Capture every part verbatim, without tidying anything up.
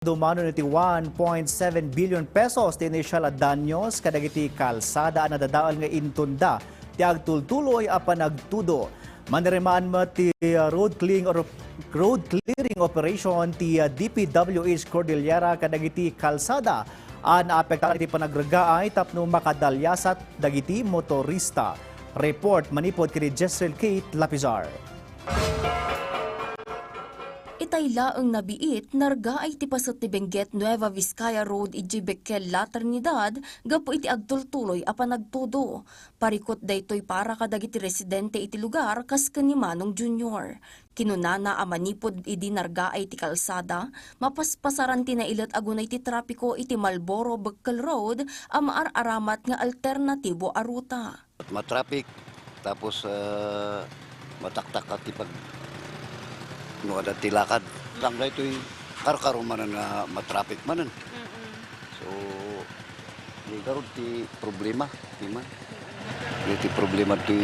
dumanon iti one point seven billion pesos ti initial a danyos kadagiti kalsada a nadadael nga intunda ti agtultuloy a panagtudo. Manirimaan met ti, uh, road clearing or road clearing operation ti, uh, D P W H Cordillera kadagiti kalsada a naapektar iti panagregaay tapno makadalyasat dagiti motorista. Report manipud ken ni Jezreel Kate Lapizar. Itay laeng nabiit, nargaay ti paset ti Benguet Nueva Vizcaya Road idiay Bequel, La Trinidad, gapu iti agtultuloy a panagtudo. Parikut daytoy para kadagiti residente iti lugar kas ken ni Manong Junior. Kinunana a manipud idi nargaay ti kalsada, mapaspasaran ti nailet a gunay ti trapiko iti Marlboro Bequel Road a maar-aramat nga alternatibo a ruta. Matraffic, tapos, ah, mataktak ti pag-, no, adda ti lakad. Lang daytoy karkaro manen nga matraffic manen. Mm-mm. So, di garud ti problema, di man. Di ti problema ti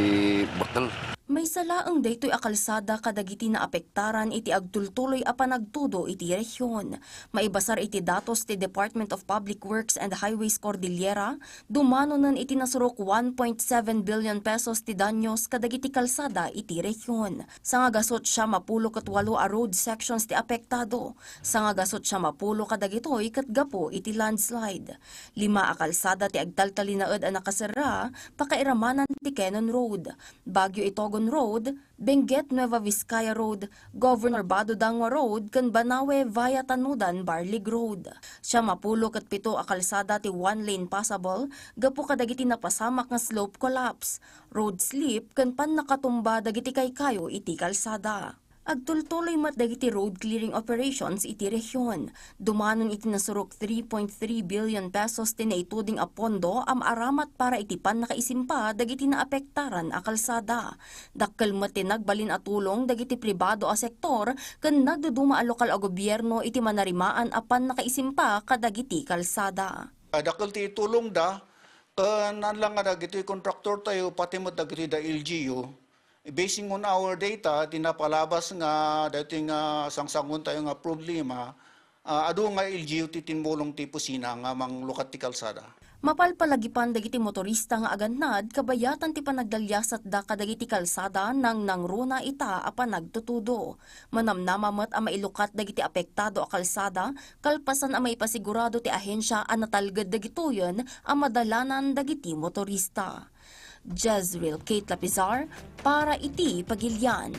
bakal. Maysa laeng daytoy a kalsada kadagiti naapektaran iti agtultuloy a panagtudo iti rehiyon. Maibasar iti datos ti Department of Public Works and Highways Cordillera, dumanonen iti nasurok one point seven billion pesos ti danyos kadagiti kalsada iti rehiyon. Sangagasut siam a pulo ket walo a road sections ti apektado. Sangagasut siam a pulo kadagitoy ket gapu iti landslide. Lima a kalsada ti agtaltalinaed a nakaserra, pakairamanan ti Cannon Road, Baguio Itogon Road, Benguet Nueva Vizcaya Road, Governor Bato Dangua Road, ken Banawe via Tanudan Barlig Road. Siam a pulo ket pito a kalsada ti one-lane passable gapu kadagiti napasamak nga slope collapse, road slip, ken pannakatumba dagiti kaykayo iti kalsada. Agtultuloy met dagiti road clearing operations iti rehiyon. Dumanon iti nasurok three point three billion pesos ti naituding a pondo a maaramat para iti pannakaisimpa dagiti naapektaran a kalsada. Dakkel met ti nagbalin a tulong dagiti pribado a sektor ken nagduduma a lokal a gobierno iti manarimaan a pannakaisimpa kadagiti kalsada. Ah, dakkel ti itulongda, ken naan lang nga dagiti kontraktor tayo, pati met dagiti da L G U, basing on our data, ti napalabas nga daytoy nga sangsangon tayo nga problema, ah, adu nga L G U ti tinmulong ti pusina nga manglukat ti kalsada. Mapalpalagipan dagiti motorista nga agannad kabayatan ti panagdalyasatda kadagiti kalsada nangnangruna ita a panagtutudo. Manamnama met a mailukat dagiti apektado a kalsada kalpasan a maipasigurado ti ahensia a natalged dagitoyen a madalanan dagiti motorista. Jezreel Kate Lapizar para iti Pagilian.